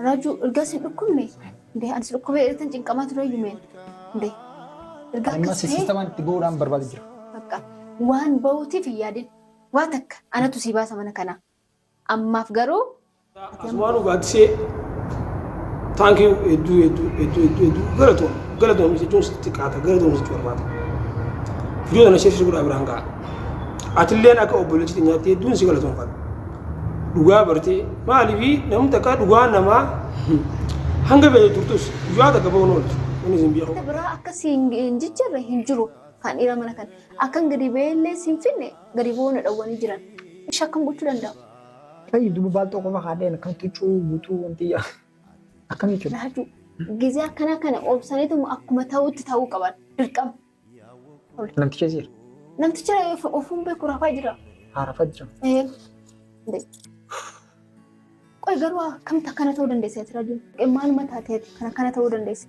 Raajuu ergaa si dhukkubne ndee ani si dhukkubee ergan cinqamaa ture iyyuu ndee ergaa Amma akkas ta'e sistamaan itti bahuudhaan barbaadu jira. Bakka waan bahuutiif hin yaadin waa takka anatu si baasa mana kanaa ammaaf garuu Asumaanuu gaaddisee thank you hedduu hedduu hedduu hedduu hedduu galatoom galatoom jechuun sitti xiqqaata galatoom jechuu barbaada. Viidiyoo kana share godhaa biraan ga'a. Atilleen akka obboleettii teenyaatti hedduun si galatoomfadha. Dhugaa bartee maaliif namni takka dhugaa namaa hanga beektu turtus guyyaa takka bahuun ooltu. Inni isin beeku. Biraa akka si hin jijjiirre hin jiru kan dhiira mana kana akkan gadi ba'ellee si hin finne gadi ba'uu na dhowwanii jiran ishee akkam gochuu danda'u. Fayyii duuba baalxoo qofa haadheen kan tuccuu guutuu wanti akkam jechuudha. Raajuu gizee akkanaa kana obsaniituma akkuma ta'utti ta'uu qaban dirqama. Namticha jira. Namticha ofuun beeku rafaa jira. Haa rafaa jira. Qoy garuu akkamitti akkana ta'uu dandeesse ati Raajuu? Maaluma taateeti kan akkana ta'uu dandeesse?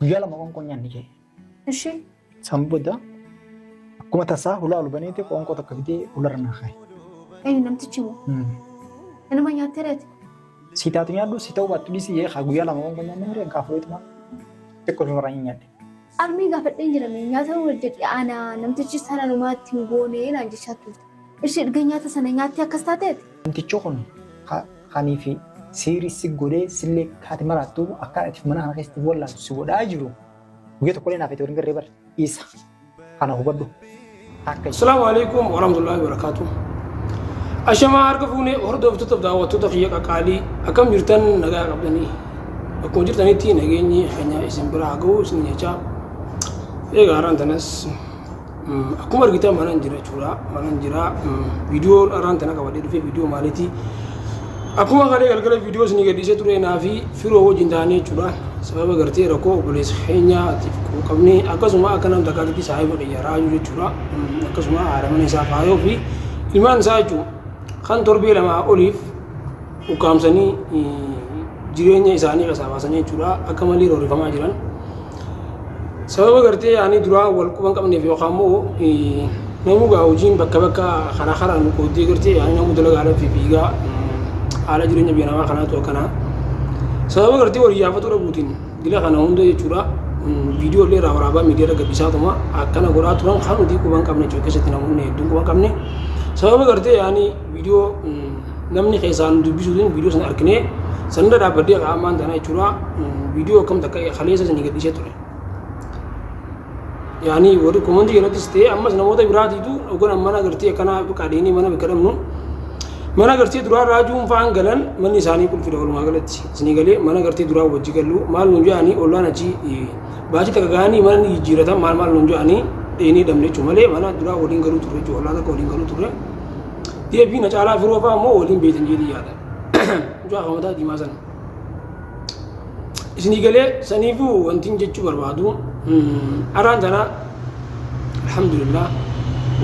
Guyyaa 2 qoonqoo nyaanni jee. Ishee. San booda akkuma tasaa hulaa ol baneeti qoonqoo takka fidee hularra naa kaaye. Eenyu namtichi moo? Inuma nyaattee reeti? Si taatu nyaadhu si ta'uu baattu dhiisi jee kaa guyyaa 2 qoonqoo nyaanni miree kaa fuudheetuma xiqqoo ofirraa hin nyaadhe. Armii gaafadheen jira mee nyaata hojjedhe ana namtichi sana numaatti hin goone naan jechaa turte. Ishee erga nyaata sana nyaattee akkas taateeti? Namtichi kun kanii fi siirii si godhee sillee kaati maraattu akka ati mana kana keessatti wallaaltu si godhaa jiru. Guyyaa tokkollee naaf itti waliin garree bar isa kana hubadhu. Akka Assalaamu alaikum warahmatullahi wabarakatuh. Ashamaa harka fuunee hordoftoota daawwattoota kiyya qaqqaalii akkam jirtan nagaa qabdanii akkuma jirtanitti nageenyi keenya isin bira haa ga'u isin jechaa egaa har'aan tanas akkuma argitan manan jira jechuudha manan jira viidiyoon har'aan tana qabadhee dhufe viidiyoo maaliiti akkuma kalee galgala viidiyoo isin gadhiisee ture naa fi firoo wajjin taanee jechuudha sababa gartee rakkoo obboleessa keenyaatiif quuqamnee akkasuma akka nam takkaatitti saahiba kiyya raajuu jechuudha akkasuma haadha mana isaa faayoo fi ilmaan isaa jechuudha kan torbee lamaa oliif ukkaamsanii jireenya isaanii keessaa baasanii jechuudha akka malee roorrifamaa jiran. Sababa gartee yaanii duraa wal quban qabneef yookaan immoo namuu gaa hojiin bakka bakka karaa karaa nu qooddee gartee yaanii namuu dalagaadhaan fi fiigaa haala jireenya biyya namaa kanaatu akkanaa. Sababa gartee wal iyyaafatuu dhabuutiin dila kana hunda jechuudha viidiyoo illee irraa waraabaa miidiyaa irra gadhiisaatuma akkana godhaa turan kan nuti quban qabne jechuudha keessatti namoonni hedduun quban qabne. Sababa gartee yaanii viidiyoo namni keessaan dubbisuutiin viidiyoo sana arginee sanirra dhaabbadhee qaamaan tana jechuudha viidiyoo akkam takka kaleessa isinii gadhiisee ture. Yaani warri komantii irrattis ta'ee ammas namoota biraatiitu ogan mana gartee akkanaa qaadeenii mana bakka dhabnu mana gartee duraa raajuun fa'aan galan manni isaanii qulfidha walumaa galatti isinii galee mana gartee duraa wajji gallu maal nuun jedhanii ollaan achi baatii takka ga'anii mana ni jijjiiratan maal maal nuun jedhanii dheenii dhabne jechuudha malee mana duraa waliin galuu turre jechuudha ollaa takka waliin galuu turre. Deebii na caalaa firoo fa'aa immoo waliin beektan jedhee yaada. Mucaa kan mataa diimaa sana. Isinii galee saniifuu wantiin jechuu barbaadu araan tana alhamdulillah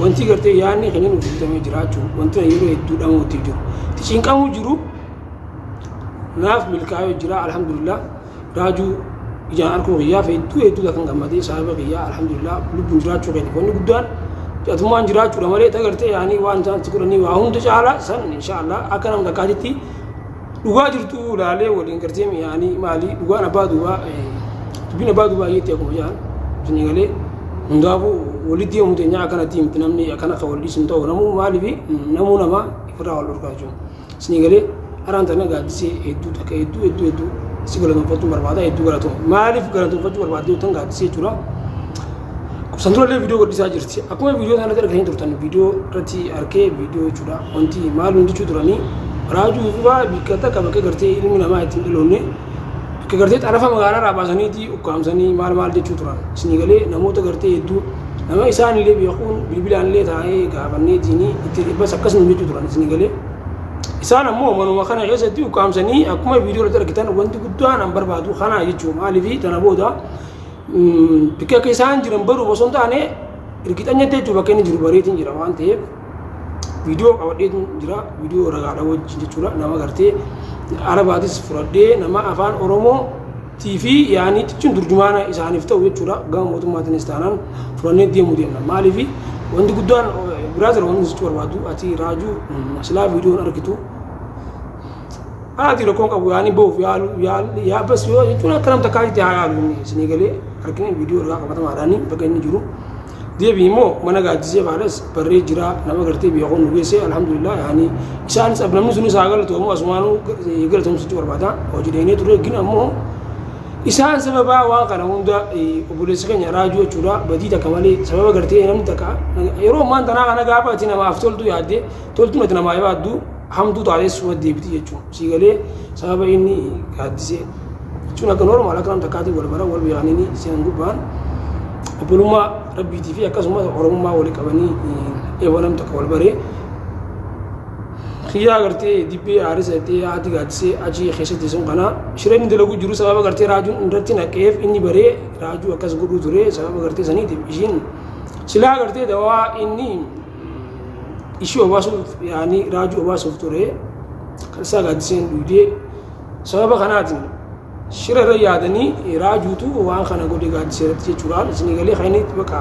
wanti gartee yaadni keenya nuuf guutamee jiraachuu wanti yeroo hedduu dhamuutti jiru. Itti cinqamuu jiru naaf milkaa'ee jira alhamdulillah. Raajuu ijaan arguu kiyyaaf hedduu hedduu kan gammadee saahiba kiyyaa alhamdulillah lubbuun jiraachuu keetiif wanni guddaan atummaan jiraachuudha malee tagartee yaanii waan isaan si godhanii waa hunda caala san inshaallah akka nama takkaatitti dhugaa jirtu ilaalee waliin gartee yaanii maalii dhugaan abbaa duubaa dubbiin abbaa duubaa yeetti akkuma jedhan isinii galee hundaafuu walitti deemu teenyaa akkanatti miti namni akkana akka wal dhiisu hin ta'u namuu maaliif namuu nama ifirraa wal dhorkaa jechuudha. Isinii galee araan tana gaaddisee hedduu takka hedduu hedduu hedduu si galatoonfachuu barbaada hedduu galatoon maaliif galatoonfachuu barbaadde yoo ta'an gaaddisee jechuudha. San durallee viidiyoo gadhiisaa jirti. Akkuma viidiyoo sanatti arganii turtan viidiyoo irratti arkee viidiyoo jechuudha. Wanti maal nuun jechuu turanii raajuu fi faa bakka takka bakka gartee ilmi namaa ittiin dhaloonne bakka gartee xarafa magaalaa irraa baasaniiti ukkaamsanii maal maal jechuu turan. Isinii galee namoota gartee hedduu nama isaan illee beekuun bilbilaan illee taa'ee gaafanneetiin itti dhibbas akkas nuun jechuu turan isinii galee. Isaan ammoo manuma kana keessatti ukkaamsanii akkuma viidiyoo irratti argitan wanti guddaan an barbaadu kana jechuun maaliif tana booda bakka akka isaan jiran baruuf osoo hin taane irgixanyatti jechuun bakka inni jiru bareetiin jira waan ta'eef viidiyoo qabadheetiin jira viidiyoo ragaadha wajjin jechuudha nama gartee arabaatis fudhadhee nama afaan oromoo tii fi yaanii jechuun turjumaana isaaniif ta'u jechuudha gama mootummaatiinis taanaan fudhannee deemuu deemna maaliif wanti guddaan biraa jira wanti jechuu barbaadu ati raajuu silaa viidiyoon argitu. Haati rakkoon qabu yaani ba'uuf yaalu yaa bas yoo jechuun akka nam takkaa itti haa yaalu inni isinii galee argine viidiyoo irraa qabatamaadhaan bakka inni jiru. Deebii immoo mana gaaddisee faalas barree jira nama gartee beekuun nu geesse alhamdulillah yaani isaanis namni sunis haa galatoomu asumaanuu galatoomsichuu barbaada hojii dheenee ture gin ammoo isaan sababaa waan kana hunda obboleessi keenya raajuu jechuudha badii takka malee sababa gartee namni takka yeroo ammaan tanaa kana gaafa ati namaaf toltu yaadde toltuun ati namaa yaaddu hamtuu taatee suma deebiti jechuudha sii galee sababa inni gaaddisee jechuun akka normaal akka nam takkaatiin wal bara wal beekanii seenan gubbaan obbolummaa rabbiitii fi akkasumas oromummaa walii qabanii eewa nam takka wal baree kiyyaa gartee dibbee aarisa jettee haati gaaddisee achi keessatti sun kana shira inni dalagu jiru sababa gartee raajuun irratti naqeef inni baree raajuu akkas godhuu ture sababa gartee saniitiif ishiin silaa gartee dawaa inni ishii obaasuuf yaani raajuu obaasuuf ture kan isaa gaaddiseen dhuydee sababa kanaatiin shira irra yaadanii raajuutu waan kana godhe gaaddisee irratti jechuudhaan isinii galee kan inni baqa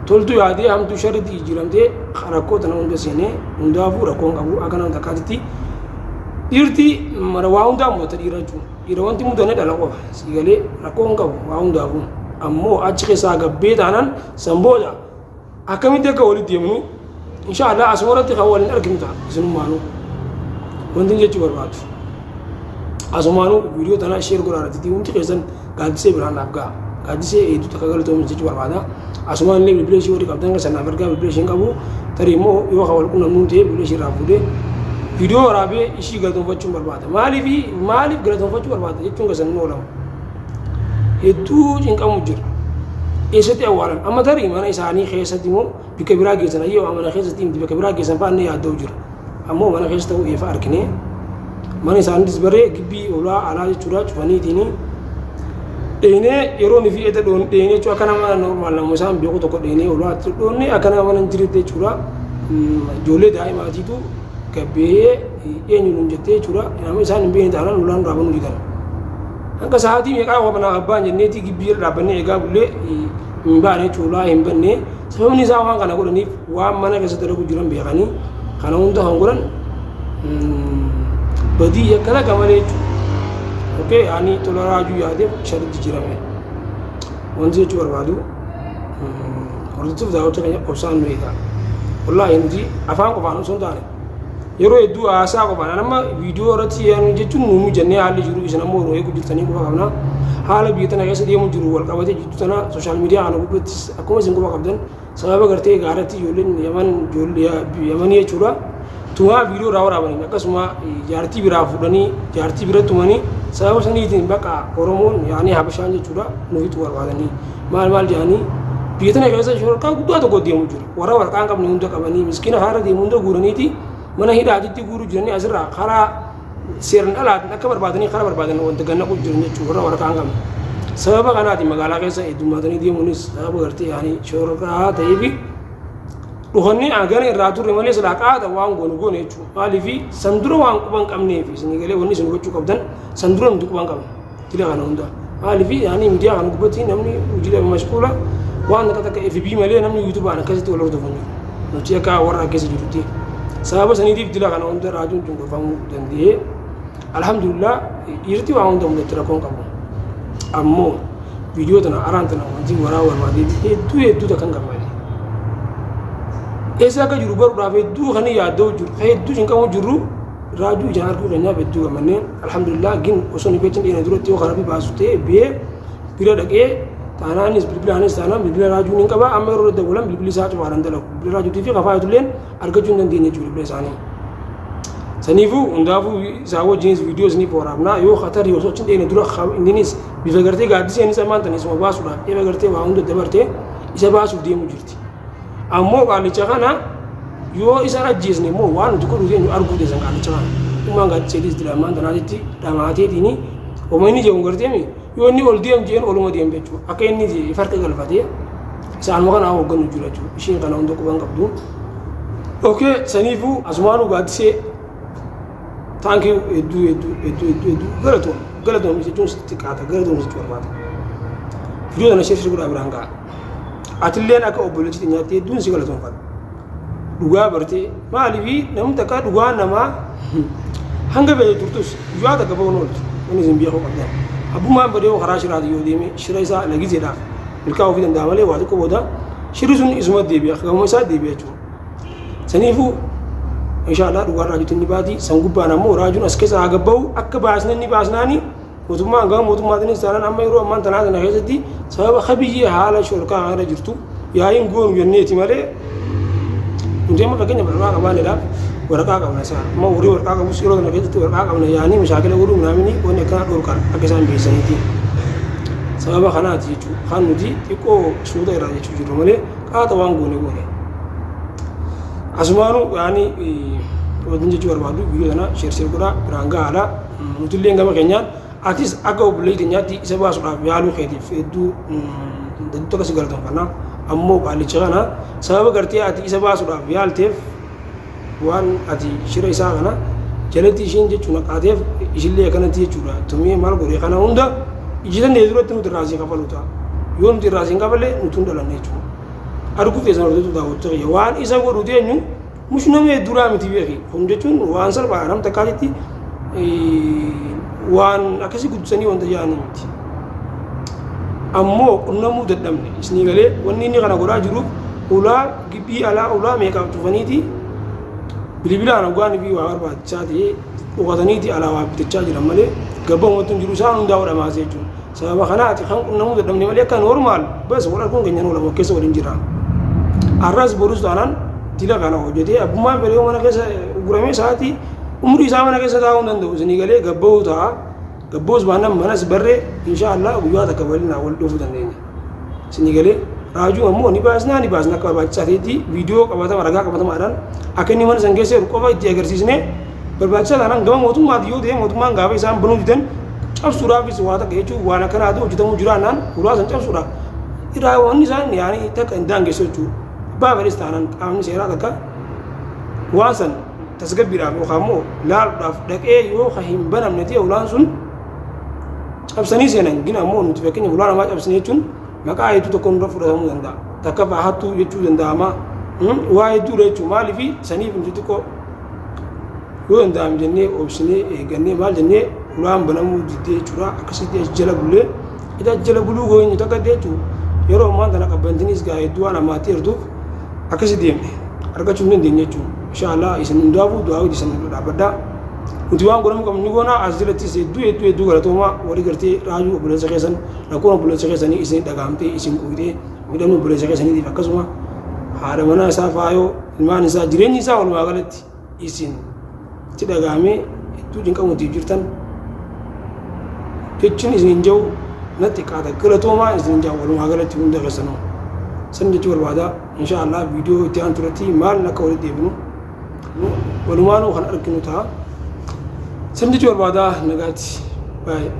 toltu yaadee hamtuu sharritti jijjiiramtee rakkoo tana hunda seenee hundaafuu rakkoon qabu akka nama takkaatitti dhiirti mara waa hundaa mudata dhiira jechuudha. Dhiira wanti mudanne dhala qofa sii galee rakkoo hin qabu waa hundaafuu ammoo achi keessaa gabbee taanaan san booda akkamitti akka walitti deemnu insha Allah asuma irratti kan waliin arginu ta'a isinummaanuu wanti jechuu barbaadu asumaanuu viidiyoo tana share godhaa irratti hundi keessan gaaddisee biraan naaf ga'a gaaddisee hedduu takka galatoomi jechuu barbaada asumaan illee bilbila ishii warri qabdan keessan naaf ergaa bilbila isheen qabu tarii immoo yoo kan wal qunnamnu ta'e bilbila ishii irraa fuudhee viidiyoo waraabee ishii galatoonfachuun barbaada maaliif maaliif galatoonfachuu barbaada jechuun keessan hin oolamu hedduu cinqamu jira. Eessatti awwaalan? Amma tarii mana isaanii keessatti immoo bakka biraa geessan ayyoo mana keessatti miti bakka biraa geessan fa'aa inni yaadda'u jira. Ammoo mana keessa ta'uu eefa argine mana isaaniitis baree gibbii olaa alaa jechuudha cufaniitiin dheenee yeroo nufi edda dhoon dheenee jechuudha akka nama normaal nama isaan beeku tokko dheenee olaatti dhoonne akka nama mana hin jirretti jechuudha ijoollee daa'imaatiitu gabbee eenyu nuun jettee jechuudha nama isaan hin beekne taanaan olaan duraa banuu didan. Hanga sa'aatii meeqaa waa manaa abbaan jenneetii gibbii irra dhaabbannee eegaa bullee hin baane jechuudha hin banne sababni isaa waan kana godhaniif waan mana keessa dalagu jiran beekanii kana hunda kan godhan badii yakka laga malee jechuudha. Okay, ani tola raajuu yaadeef sharri jijjiirame. Wanti jechuu barbaadu hordoftoota daawwattoota keenya obsaan nu eegaa. Wallaahi nuti afaan qofaan osoo hin taane yeroo hedduu haasaa qofaan amma viidiyoo irratti jechuun nu mijannee haalli jiru isin ammoo yeroo eegu jirtanii quba qabna. Haala biyya tana keessa deemu jiru wal qabatee jirtu tana sooshaal miidiyaa kana gubbattis akkuma isin quba qabdan sababa gartee gaaratti ijoolleen yaman ijoollee yamanii jechuudha. Tumaa viidiyoo irraa waraabaniin akkasuma jaartii biraa fuudhanii jaartii bira tumanii sababa saniitiin baqa Oromoon yaanii Habashaan jechuudha nu fixuu barbaadanii maal maal jedhanii biyya tana keessa shororkaa guddaa tokko deemu jira. Warra waraqaa hin qabne hunda qabanii miskiina karaa deemu hunda guuraniiti mana hidhaatitti guuruu jiranii asirraa karaa seeran alaatiin akka barbaadanii karaa barbaadan wanta gannaquu jiran jechuudha warra waraqaa hin qabne. Sababa kanaatiin magaalaa keessa heddummaatanii deemuunis sababa gartee yaanii shororkaa ta'eefi dhufanii hagana irraa turre malee silaa qaata waan goonu goone jechuudha. Maaliif san dura waan quban qabneef isin galee wanni isin hubachuu qabdan san dura nuti quban qabna. Dila kana hunda. Maaliif yaani miidiyaa kana gubbatti namni hojiidhaaf mashquula waan takka takka FB malee namni yuutuubaan akkasitti wal hordofu hin jiru. Nuti akka warra keessa jirutti. Sababa saniitiif dila kana hunda raajuun cunqurfamuu danda'ee. Alhamdulillah dhiirti waa hunda mudatti rakkoon qabu. Ammoo viidiyoo tana araan tana wanti waraa barbaadee hedduu hedduu takkan gammade. Eessa akka jiru baruudhaaf hedduu kan yaadda'u jiru hedduu cinqamu jiru raajuu ijaan arguu keenyaaf hedduu gammannee alhamdulillah gin osoo ni beekin dheena duratti yoo karaa baasu ta'e bee bira dhaqee taanaanis bilbilaanis taanaan bilbila raajuun hin qaba amma yeroo dawwalan bilbilli isaa cufaadhaan dalagu bilbila raajuutii fi kafaayatulleen argachuu hin dandeenye jechuudha bilbila isaanii. Saniifuu hundaafuu isaa wajjinis viidiyoo isiniif waraabnaa yoo katarii osoo achi hin dheene dura inninis bifa gartee gaaddiseenis ammaan tana isuma baasuudhaaf eeba gartee waa hunda dabartee isa baasuuf deemu jirti. Ammoo qaalicha kana yoo isaan ajjeesne immoo waan nuti godhuu teenyu arguu teessan qaalicha kana. Ummaan gaaddiseetis dila ammaan tanaatiin dhamaateetiin oma inni jedhu garteemi yoo inni ol deem jeen oluma deem jechuudha. Akka inni farka galfatee isaanuma kana hoogganu jira jechuudha. Ishiin kana hunda quban qabdu. Okay, saniifuu asumaanuu gaaddisee thank you hedduu hedduu hedduu hedduu hedduu galatoom galatoom jechuun sitti xiqqaata galatoom jechuu barbaada. Viidiyoo kana share godhaa biraan ga'a. Atilleen akka obboleettii nyaattee hedduun si galatoomfadha. Dhugaa bartee maaliif namni takka dhugaa namaa Hanga feete turtus guyyaa takka ba'uun ooltu. Wanni isin beekuu qabdan. Abbummaan badee karaa shiraatiin yoo deeme shira isaa lagiseedhaaf milkaa'uu fi danda'a malee waa xiqqoo booda shirri sun isuma deebi'a. Gamuma isaa deebi'a jechuudha. Saniifuu inshaallah dhugaan raajuutti ni baati. San gubbaan ammoo raajuun as keessa haa gabba'u akka baasne ni baasnaani mootummaan gama mootummaatiinis taanaan amma yeroo ammaan tanaa tana keessatti sababa kabiyyee haala shorkaa kana irra jirtu yaa'iin goonu jenneeti malee nuti amma fakkeenya waraqaa qabaanneedhaaf waraqaa qabna isaa amma warri waraqaa qabus yeroo tana keessatti waraqaa qabna yaa'anii mashaakila godhuu minaamini wanni akkanaa dhorkan akka isaan beeksisaniiti. Sababa kanaati jechuudha kan nuti xiqqoo suuta irraa jechuu jirru malee qaata waan goone goone. Asumaanuu yaani wanti jechuu barbaadu viidiyoo tana share share godhaa biraan gahaadha. Nutillee gama keenyaan atis akka obboleettii teenyaatti isa baasuudhaaf yaaluu keetiif hedduu hedduu takka si galateeffanna. Ammoo qaallicha kana sababa gartee ati isa baasuudhaaf yaalteef waan ati shira isaa kana jalatti isheen jechuun naqaateef ishillee akkanatti jechuudha. Tumee maal godhe kana hunda iji danda'e duratti nuti irraa sii kafalu ta'a. Yoo nuti irraa siin kafalle nuti hin dhalanne jechuudha. Arguuf keessan hordoftoota daawwattoota kiyya waan isa godhu teenyu mush nama hedduudhaa miti beeki. Kun jechuun waan salphaadha nam takkaatitti waan akkasii guddisanii wanta jedhanii miti. Ammoo qunnamuu dadhabne isinii galee wanni inni kana godhaa jiruuf ulaa gibbii alaa ulaa meeqaaf cufaniiti bilbilaan hoggaan fi waa barbaachisaa ta'ee dhokataniiti alaa waa bitachaa jiran malee gabbamatti hin jiru isaan hundaa godhamaasee jechuudha. Sababa kanaati kan qunnamuu dadhabne malee akka normal bas wal arguun keenya nu lama keessa waliin jira. Arras borus taanaan dila kana hojjetee abbummaan fedhee mana keessa uguramee sa'aatii umrii isaa mana keessa taa'uu hin danda'u isinii galee gabba'uu ta'a. Gabboos baannaan manas barree inshaallah guyyaa takka bal'inaan wal dhufuu dandeenya. Isinii galee raajuu ammoo ni baasnaa ni baasna akka barbaachisaa ta'etti viidiyoo qabatama ragaa qabatamaadhaan akka inni mana san keessa jiru qofa itti agarsiisnee barbaachisaa taanaan gama mootummaati yoo ta'e mootummaan gaafa isaan banuu didan cabsuudhaafis waa takka jechuun waan akkanaatu hojjetamuu jiraannaan ulaa san cabsuudhaaf irraa wanni isaan yaani takka hin daangessu jechuudha. Abbaa fedhis taanaan qaamni seeraa takka waan san tasgabbiidhaaf yookaan immoo laaluudhaaf dhaqee yoo ka hin banamne ta'e ulaan sun cabsanii seenan gina ammoo nuti fakkeenya ulaa namaa cabsine jechuun maqaa hedduu tokko nurra fudhatamuu danda'a. Takka fa'aa hattuu jechuu danda'ama. Waa hedduudha jechuudha maaliif saniif nuti xiqqoo yoo danda'ame jennee obsinee eeggannee maal jennee ulaan banamuu diddee jechuudha akkasitti as jala bullee ita jala buluu goonyu takka jechuudha yeroo ammaan tana qabbantinis gaa hedduu waan ammaatti jirtuuf akkasi deemne argachuu hin dandeenye jechuudha. Inshaallah isin hundaafuu du'aa hojii isin dhaabbadhaa. Nuti waan godhamuu qabnu ni goona as jalattis hedduu hedduu hedduu galatoomaa walii gartee raajuu obboleessa keessan rakkoon obboleessa keessanii isin dhagahamtee isin quuyitee miidhamni obboleessa keessaniitiif akkasuma haadha manaa isaa faayoo ilmaan isaa jireenyi isaa walumaa galatti isin itti dhagahamee hedduu cinqamuutiif jirtan jechuun isin hin jiru natti qaata galatoomaa isin hin jiru walumaa galatti hunda keessanuu san jechuu barbaada inshaallah viidiyoo itti aantu irratti maal akka walitti deebinu walumaanuu kan arginu ta'a san jechuu barbaada nagaatti baay'ee.